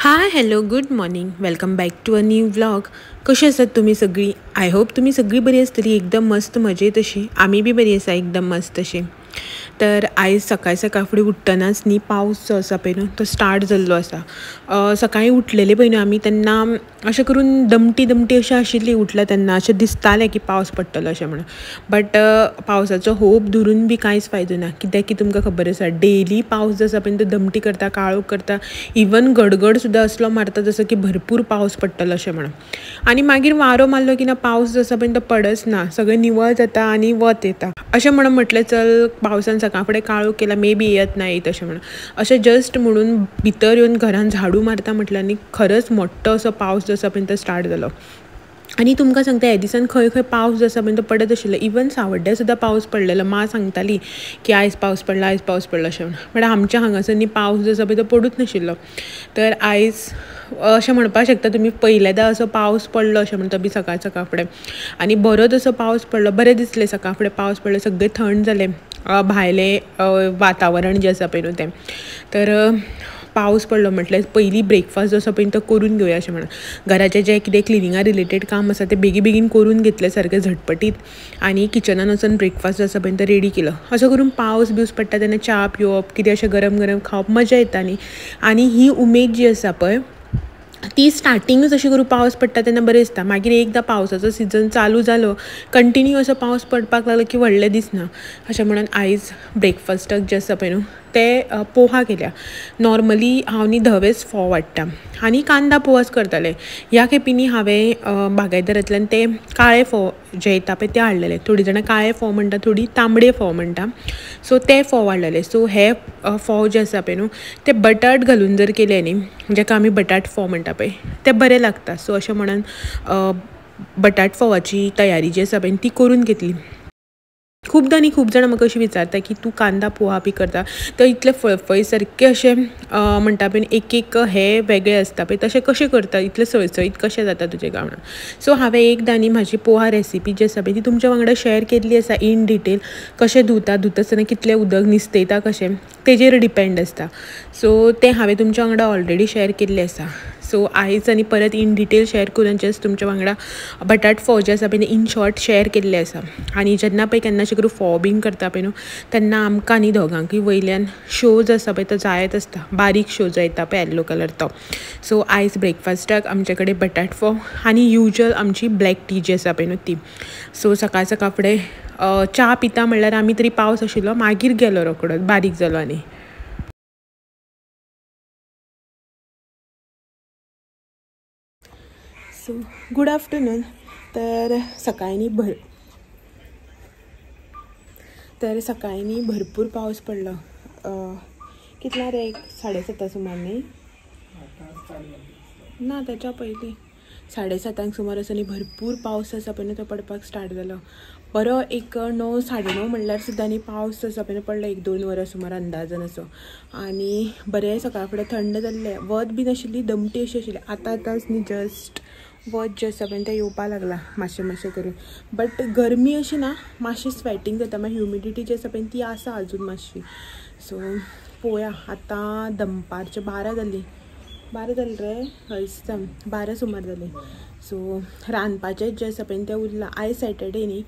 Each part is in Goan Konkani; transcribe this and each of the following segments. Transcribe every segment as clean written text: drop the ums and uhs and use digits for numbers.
Hi hello good morning, welcome back to a new vlog. कशी आसात तुमी सगळी? I hope तुमी सगळी बरी आसतली, एकदम मस्त मजेत अशी. आमी बी बरी आसा, एकदम मस्त अशी. तर आयज सकाळ सकाळ फुडें उठ्ठनाच न्ही पावस जो आसा पळय न्हू तो स्टार्ट जाल्लो आसा. सकाळीं उठलेले पळय न्हू आमी तेन्ना अशें करून दमटी दमटी अशें आशिल्ली. उठला तेन्ना अशें दिसतालें की पावस पडटलो अशें म्हणून, बट पावसाचो होप धरून बी कांयच फायदो ना. कित्याक की तुमकां खबर आसा डेली पावस जो आसा पळय तो दमटी करता, काळोख करता, इवन गडगड सुद्दां असलो मारता जसो की भरपूर पावस पडटलो अशें म्हणून. आनी मागीर वारो मारलो की ना पावस जो आसा पळय तो पडच ना, सगळें निवळ जाता आनी वत येता. अशें म्हणून म्हटलें चल पावसान सकाळ फुडें काळोख केला मे बी येत ना येत अशें म्हणून, अशें जस्ट म्हणून भितर येवन घरान झाडू मारता म्हटल्यार न्ही खरंच मोठो असो पावस जो आसा पळय तो स्टार्ट जालो. आनी तुमकां सांगता ह्या दिसान खंय खंय पावस जो आसा पळय तो पडत आशिल्लो. इवन सावड्ड्या सुद्दां पावस पडलेलो. माँ सांगताली की आयज पावस पडला, आयज पावस पडलो अशें म्हणून, बट आमच्या हांगासर न्ही पावस जो आसा पळय तो पडूच नाशिल्लो. तर आयज अशें म्हणपाक शकता तुमी पयल्यांदा असो पावस पडलो अशें म्हणटा बी सकाळ सकाळ फुडें. आनी बरोच असो पावस पडलो, बरें दिसलें. सकाळ फुडें पावस पडलो, सगळें थंड जालें, भायलें वातावरण जें आसा पळय न्हू तें. तर पावस पडलो म्हटल्यार पयलीं ब्रेकफास्ट जो आसा पळय तो करून घेवया अशें म्हणून घराचें जें कितें क्लिनिंगा रिलेटेड काम आसा तें बेगी बेगीन करून घेतलें सारकें झटपटीत, आनी किचनान वचून ब्रेकफास्ट जो आसा पळय तो रेडी केलो. असो करून पावस बिवस पडटा तेन्ना च्या पिवप, कितें अशें गरम गरम खावप, मजा येता न्ही. आनी ही उमेद जी आसा पळय ती स्टार्टिंगूच अशें करून पावस पडटा तेन्ना बरें दिसता. मागीर एकदां पावसाचो सिजन चालू जालो, कंटिन्यू असो पावस पडपाक लागलो की व्हडलें दिसना. अशें म्हणून आयज ब्रेकफास्टाक जें आसा पळय न्हू ते पोहा केल्या. नॉर्मली हांव न्ही धवेच फोव हाडटा आनी कांदा पोहाच करतालें. ह्या खेपी न्ही हांवें बागायदारांतल्यान ते काळे फोव जे येता पळय ते हाडलेले. थोडीं जाणां काळे फोव म्हणटा, थोडीं तांबडे फोव म्हणटा. सो ते फोव हाडलेले. सो हे फोव जे आसा पळय न्हू ते बटाट घालून जर केले न्ही, जाका आमी बटाट फोव म्हणटा पळय, ते बरे लागता. सो अशें म्हणून बटाट फोवाची तयारी जी आसा पळय ती करून घेतली. खूबदां न्ही खूब जाणां म्हाका अशें विचारता की तूं कांदा पोहा बी करता तर इतले फळफळी सारकें अशें म्हणटा पळय एक एक हे वेगळे आसता पळय, तशें कशें करता, इतलें सळसळीत कशें जाता तुजें काय म्हणून. सो हांवें एकदां न्ही म्हाजी पोहा रेसिपी जी आसा पळय ती तुमच्या वांगडा शेअर केल्ली आसा इन डिटेल. कशें धुता, धुता आसतना कितलें उदक निस्तयता कशें तेजेर डिपेंड आसता. सो तें हांवें तुमच्या वांगडा ऑलरेडी शेअर केल्लें आसा. सो आयज आनी परत इन डिटेल शेअर करून जस्ट तुमच्या वांगडा बटाट फोव जे आसा पळय इन शॉर्ट शेअर केल्ले आसा. आनी जेन्ना पळय केन्ना अशें करून फोव बीन करता पळय न्हू तेन्ना आमकां न्ही दोगांकूय वयल्यान शो जो आसा पळय तो जायत आसता, बारीक शो जो येता पळय येल्लो कलर तो. सो आयज ब्रेकफास्टाक आमचे कडेन बटाट फोव आनी युजल आमची ब्लॅक टी जी आसा पळय न्हू ती. सो सकाळ सकाळ फुडें च्या पिता म्हणल्यार आमी तरी पावस आशिल्लो, मागीर गेलो रोकडोच, बारीक जालो. आनी सो गूड आफ्टरनून. तर सकाळीं न्ही भरपूर पावस पडलो. कितल्या रे, एक 7:30 सुमार न्ही ना तेच्या पयलीं 7:30 सुमार असो न्ही भरपूर पावस आसा पळय न्हू तो पडपाक स्टार्ट जालो. बरो एक 9 9:30 म्हणल्यार सुद्दां न्ही पावस आसा पळय पडलो, 1-2 वरां सुमार अंदाजान असो. आनी बरें सकाळ फुडें थंड जाल्लें, वत बी नाशिल्ली, दमटी अशी आशिल्ली. आतां आतांच न्ही जस्ट वत जें आसा पळय तें येवपाक लागलां मातशें मातशें करून, बट गरमी अशी ना, मातशें स्वेटींग जाता, मागीर ह्युमिडिटी जी आसा पळय ती आसा अजून मातशी. सो पळोवया आतां दनपारचें 12 जालीं, 12 जालीं रे, हय 12 सुमार जालीं. सो रांदपाचें जें आसा पळय तें उरलां. आयज सॅटर्डे न्ही,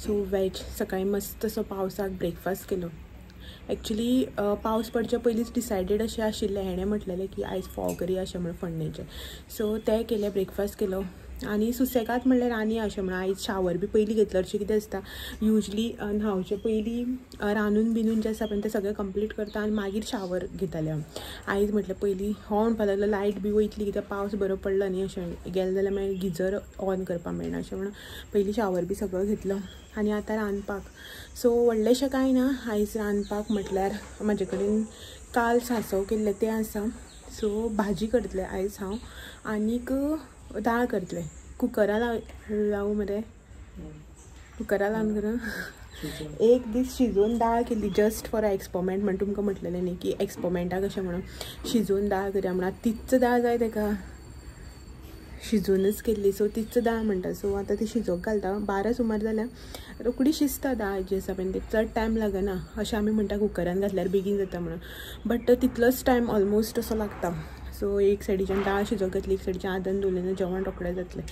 सो वेज. सकाळीं मस्त असो पावसाक ब्रेकफास्ट केलो. एक्चुली पावस पडच्या पयलींच डिसायडेड अशें आशिल्लें, हेणें म्हटलेलें की आयज फोव करया अशें म्हणून फोडणेचें. सो तें केलें, ब्रेकफास्ट केलो. आनी सुसेगाद म्हणल्यार आनी अशें म्हणून आयज शावर बी पयलीं घेतलो. अशें कितें आसता युजली न्हांवचे पयलीं रांदून बिनून जें आसा पळय तें सगळें कंप्लीट करता आनी मागीर शावर घेतालें हांव. आयज म्हटलें पयलीं हो म्हणपाक लागलो लायट बी वयतली कित्याक पावस बरो पडलो न्ही, अशें गेलें जाल्यार मागीर गिजर ऑन करपाक मेळना अशें म्हणून पयलीं शावर बी सगळो घेतलो. आनी आतां रांदपाक. सो व्हडलेंशें कांय ना आयज रांदपाक म्हटल्यार म्हाजे कडेन काल सांसव केल्लें तें आसा. सो भाजी करतलें आयज हांव आनीक दाळ करतलें. कुकरा लावूं मरे, कुकरा लावन करूं. एक दीस शिजोवन दाळ केली जस्ट फॉर अ एक्सपेरिमेंट म्हण तुमकां म्हटलेलें न्ही की एक्सपेरिमेंटाक अशें म्हणून शिजोवन दाळ करया म्हणून. तीच दाळ जाय तेका, शिजोवनच केल्ली. सो तीच दाळ म्हणटा. सो आतां ती शिजोवंक घालता. 12 सुमार जाल्यार रोखडी शिजता दाळ जी आसा पळय, चड टायम लागना. अशें आमी म्हणटा कुकरान घातल्यार बेगीन जाता म्हणून, बट तितलोच टायम ऑलमोस्ट असो लागता. सो एक सायडीच्यान दाळ शिजोवंक घातली, एक सायडीच्यान आदन दवरलें ना, जेवण रोखडें जातलें.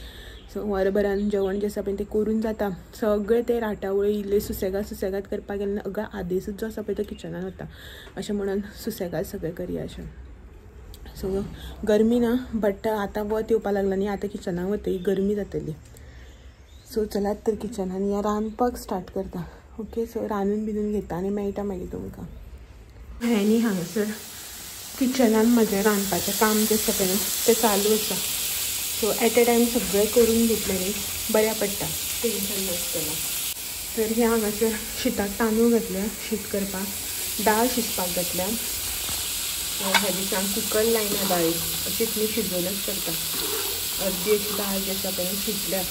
सो वरभरान जेवण जें आसा पळय तें करून जाता. सगळें तें राटावळी इल्लें सुसेगाद सुसेगाद करपाक गेलें ना, अगं आदेसूच जो आसा पळय तो किचनान वता. अशें म्हणून सुसेगाद सगळें करया अशें. सो गरमी ना, बट आतां वत येवपाक लागला न्ही, आतां किचनाक वतली गरमी जातली. सो चलात तर किचनान या रांदपाक स्टार्ट करता. ओके, सो रांदून बिंदून घेता आनी मेळटा मागीर तुमकां. हें न्ही हांगासर किचनान म्हजें रांदपाचें काम जें आसा पळय तें चालू आसा. सो एट अ टायम सगळें करून घेतलें न्ही बऱ्या पडटा, टेंशन नासतना. तर हें हांगासर शिताक तांदूळ घातल्या शीत करपाक, दाळ शिजपाक घातल्या. ह्या दिसांक कुकर लायना दाळीक, अशीच मी शिजोवनच करता. अर्दी अशी दाळ जी आसा पळय शिजल्या.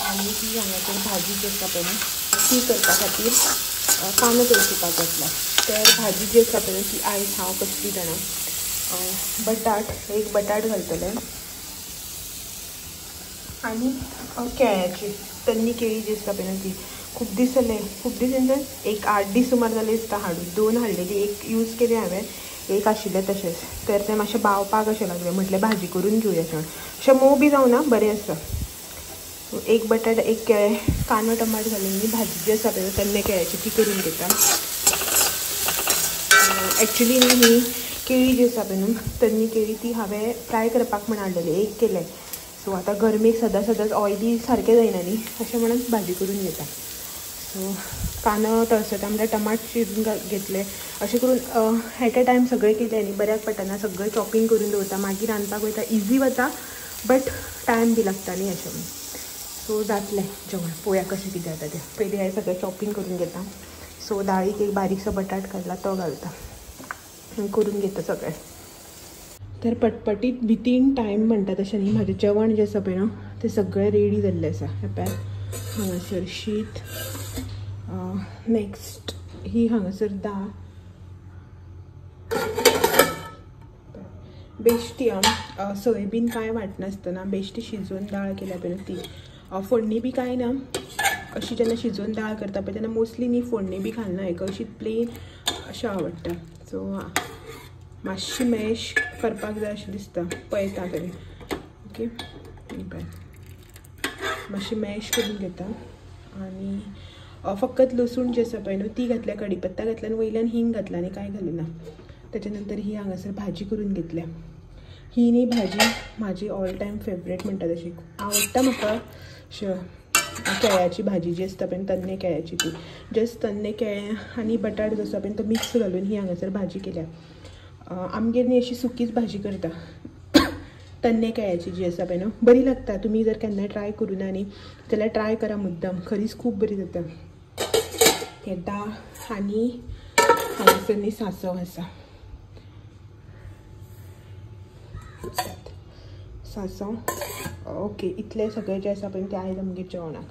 आनी ती हांगासर भाजी जी आसा पळय ती करपा खातीर कांदो तळसुपाक घातला. तर भाजी जी आसा पळय ती आयज हांव कसली जाणा, बटाट, एक बटाट घालतलें आनी केळ्याची तन्नी केळी जी आसता पळय ती खूब दीस जाले, खूब दीस इन एक 8 दीस सुमार जाले दिसता हाडून. 2 हाडलेली, एक यूज केली हांवें, एक आशिल्लें तशेंच. तर तें मातशें बावपाक अशें लागलें, म्हटलें भाजी करून घेवया अशें. अशें मोव बी जावना, बरें आसा. सो एक बटाट, एक केळें, कांदो टमाट घालून न्ही भाजी जी आसा पळय तन्ने केळ्याची ती करून घेता. एक्चुली न्ही ही केळी जी आसा पळय न्हू तन्नी केळी ती हांवें फ्राय करपाक म्हण हाडलेली, एक केलें. सो आतां गरमेक सदां सदांच ऑयली सारकें जायना न्ही, अशें म्हणून भाजी करून घेता. सो कांदो तळसता म्हणल्यार टमाट चिरून घेतले. अशें करून एट अ टायम सगळें केलें न्ही बऱ्याक पडटा. सगळें चॉपिंग करून दवरता, मागीर रांदपाक वयता, इजी वता बट टायम बी लागता न्ही अशें म्हणून. सो जातलें जेवण, पळोवया कशें कितें जाता तें. पयलीं हांवें सगळें चॉपिंग करून घेता. सो दाळीक एक बारीकसो बटाट काडला तो घालता, करून घेता सगळें. तर पटपटीत वितीन टायम म्हणटा तशें न्ही, म्हाजें जेवण जें आसा पळय न्हू तें सगळें रेडी जाल्लें आसा. हें पळय हांगासर शीत, नेक्स्ट ही हांगासर दाळ बेश्टी, सोय बीन कांय वांटनासतना बेश्टी शिजोवन दाळ केल्या पळय ती. फोडणी बी कांय ना, अशी जेन्ना शिजोवन दाळ करता पळय तेन्ना मोस्टली न्ही फोडणी बी घालना, हेका अशी प्लेन अशें आवडटा. सो मातशी मॅश करपाक जाय अशें दिसता, पळयता तरी. ओके, पळय मातशी मॅश करून घेता. आनी फकत लसूण जी आसा पळय न्हू ती घातल्या, कडीपत्ता घातल्या आनी वयल्यान हिंग घातला आनी कांय घालूना. त्याच्या नंतर ही हांगासर भाजी करून घेतल्या. ही न्ही भाजी म्हाजी ऑल टायम फेवरेट म्हणटा तशी, आवडटा म्हाका. केळ्याची भाजी जी आसता पळय तन्ने केळ्याची, ती जस्ट तन्ने केळें आनी बटाट जो आसा पळय तो मिक्स घालून ही हांगासर भाजी केल्या. आमगेर न्ही अशी सुकीच भाजी करता तन्ने केळ्याची जी आसा पळय न्हू, बरी लागता. तुमी जर केन्नाय ट्राय करूं ना न्ही जाल्यार ट्राय करा मुद्दम, खरीच खूब बरी जाता. हे दाळ आनी हांगासर न्ही सांसव आसा, सांसव. ओके, इतलें सगळें जें आसा पळय तें आयज आमगेर जेवणाक.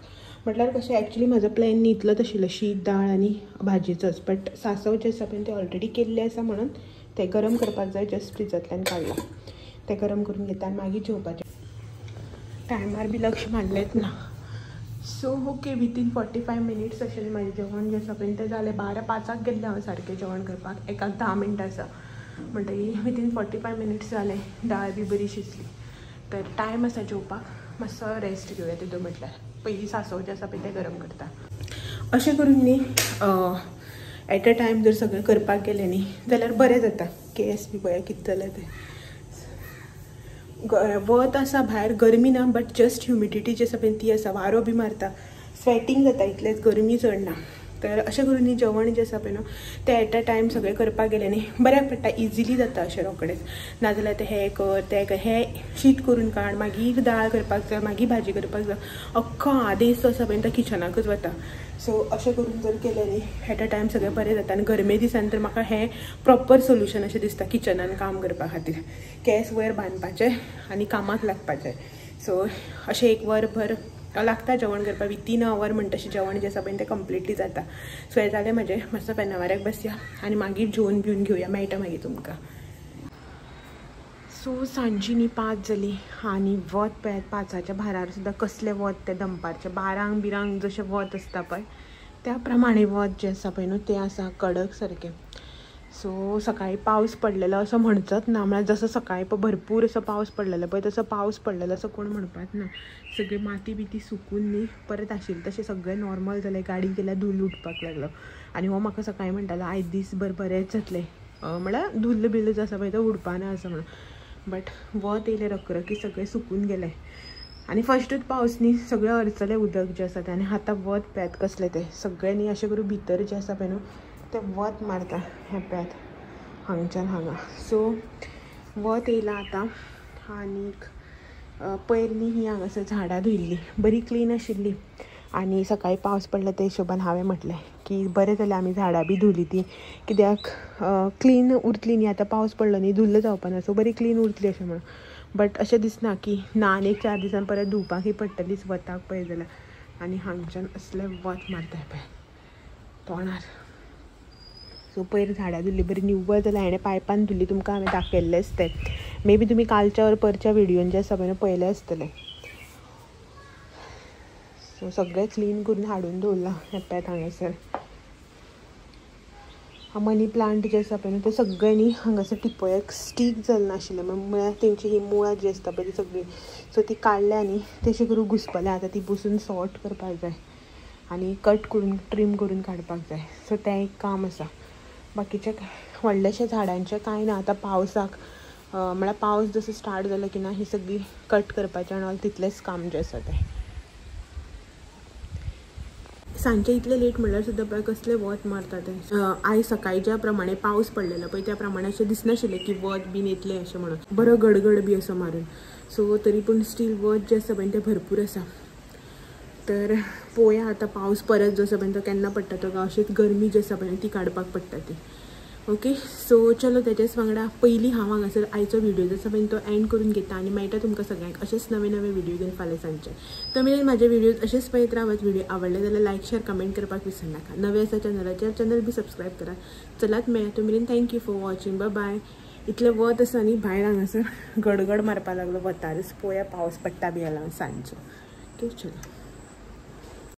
म्हटल्यार कशें एक्चुली म्हाजो प्लॅन न्ही इतलोच आशिल्लो, शीत दाळ आनी भाजयेचोच, बट सांसव जें आसा पळय तें ऑलरेडी केल्लें आसा म्हणून तें गरम करपाक जाय, जस्ट फ्रिजांतल्यान काडलां तें गरम करून घेता आनी मागीर जेवपाचें. टायमार बी लक्ष मारलेंच ना. सो ओके, विथीन 45 मिनिट्स अशें म्हाजें जेवण जें आसा पळय तें जालें. 12:05 गेल्लें हांव सारकें जेवण करपाक, 1:10 मिनटां आसा म्हणटकीर विथीन 45 मिनिट्स जालें. दाळ बी बरी शिजली. तर टायम आसा जेवपाक, मातसो रेस्ट घेवया तितून. म्हटल्यार पयलीं सांसव जें आसा पळय तें गरम करता. अशें करून न्ही एट अ टायम जर सगळें करपाक गेलें न्ही जाल्यार बरें जाता. केस बी पळया कितें जालें तें. वत आसा भायर, गरमी ना बट जस्ट ह्युमिडिटी जी आसा पळय ती आसा, वारो बी मारता, स्वेटींग जाता, इतलेंच, गरमी चड ना. तर अशें करून न्ही जेवण जें आसा पळय न्हू तें एट अ टायम सगळें करपाक गेलें न्ही बऱ्याक पडटा, इजिली जाता अशें रोखडेंच. नाजाल्यार तें हें कर तें कर, हें शीत करून काड, मागीर दाळ करपाक जाय, मागीर भाजी करपाक जाय, अख्खो आदेस जो आसा पळय तो किचनाकच वता. सो अशें करून जर केलें न्ही एट अ टायम सगळें बरें जाता. आनी गरमे दिसान तर म्हाका हें प्रॉपर सोल्युशन अशें दिसता किचनान काम करपा खातीर. केंस वयर बांदपाचें आनी कामाक लागपाचें. सो अशें एक वरभर लागता जेवण करपाक, विथीन अ our म्हणटा तशें जेवण जें आसा पळय तें कंप्लिटली जाता. सो हें जालें म्हजें, मातसो फेनावाऱ्याक बसया आनी मागीर जेवन बिवन घेवया, मेळटा मागीर तुमकां. सो सांजची न्ही 5 जाली आनी वत पळयात 5च्या भारार सुद्दां कसलें वत तें, दनपारचें 12 बिरांक जशें वत आसता पळय त्या प्रमाणे वत जें आसा पळय न्हू तें आसा कडक सारकें. सो सकाळी पावस पडलेलो असो म्हणचोच ना, म्हळ्यार जसो सकाळी पळय भरपूर असो पावस पडलेलो पळय तसो पावस पडलेलो असो कोण म्हणपाच ना. सगळी माती बिती सुकून न्ही परत आशिल्लें तशें सगळें नॉर्मल जालें. गाडी गेल्यार धुल्ल उठपाक लागलो आनी हो म्हाका सकाळी म्हणटालो आयज दीसभर बरेंच जातलें, म्हळ्यार धुल्ल बिल्ल जो आसा पळय तो उडपाना असो म्हणून. बट वत येयलें रखरखी सगळें सुकून गेलें आनी फस्टूच पावस न्ही सगळें अडचलें उदक जें आसा तें. आनी आतां वत पळयात कसलें तें सगळें न्ही अशें करून भितर जें आसा पळय न्हू तें वत मारता हें पळयात हांगच्यान हांगा. सो वत येयलां आतां. आनीक पयर न्ही ही हांगासर झाडां धुयल्लीं, बरी क्लीन आशिल्ली. आनी सकाळी पावस पडला त्या हिशोबान हांवें म्हटलें की बरें जालें आमी झाडां बी धुली ती, कित्याक क्लीन उरतली न्ही. आतां पावस पडलो न्ही धुल्ल जावपा ना, सो बरी क्लीन उरतली अशें म्हणून. बट अशें दिसना की ना आनी एक 4 दिसान परत धुवपाकय पडटलीच वताक पळय जाल्यार. आनी हांगच्यान असलें वत मारता पळय तोंडार. सो पयर झाडां धुल्ली बरी निव्वळ जाल्यार हाणें पायपान धुल्ली, तुमकां हांवें दाखयल्लेंच तें. मे बी तुमी कालच्या वर परच्या व्हिडियोन जे आसा पळय पळयलें आसतलें. सो सगळें क्लीन करून हाडून दवरलां हें पळयात हांगासर. मनी प्लांट जे आसा पळय न्हू ते सगळे न्ही हांगासर टिपोयाक स्टीक जालें नाशिल्लें, म्हळ्यार तेंची ही मुळां जी आसता पळय ती सगळी, सो ती काडल्या न्ही तशें करून घुसपल्या. आतां ती बसून सॉर्ट करपाक जाय आनी कट करून ट्रीम करून काडपाक जाय. सो तें एक काम आसा. बाकीचें व्हडलेशें झाडांचें कांय ना. आतां पावसाक म्हळ्यार पावस जसो स्टार्ट जालो की ना ही सगळी कट करपाचें आनी ऑल तितलेंच काम जें आसा तें. सांजचे इतले लेट म्हणल्यार सुद्दां पळय कसलें वत मारता तें. आयज सकाळी ज्या प्रमाणे पावस पडलेलो पळय त्या प्रमाणे अशें दिसनाशिल्लें की वत बीन येतलें अशें म्हणून, बरो गडगड बी असो मारून. सो तरी पूण स्टील वत जें आसा पळय तें भरपूर आसा. तर पळोवया आतां पावस परत जो आसा पळय तो केन्ना पडटा तो, अशीच गरमी जी आसा पळय ती काडपाक पडटा ती. ओके सो चलो तेच्याच वांगडा पयलीं हांव हांगासर आयचो व्हिडियो जो आसा पळय तो एंड करून घेता आनी मेळटा तुमकां सगळ्यांक अशेच नवे नवे व्हिडियो घेवन फाल्यां सांजचे. तो मेरेन म्हाजे व्हिडियोज अशेच पळयत रावात. व्हिडियो आवडले जाल्यार लायक शेअर कमेंट करपाक विसरनाका. नवे आसा चॅनलाचेर चॅनल बी सबस्क्रायब करात. चलात मेळया तो मेरेन thank you for watching, bye bye. इतलें वत आसा न्ही भायर हांगासर गडगड मारपाक लागलो वतारच. पळोवया पावस पडटा बी जाल्यार सांजचो. ओके चलो.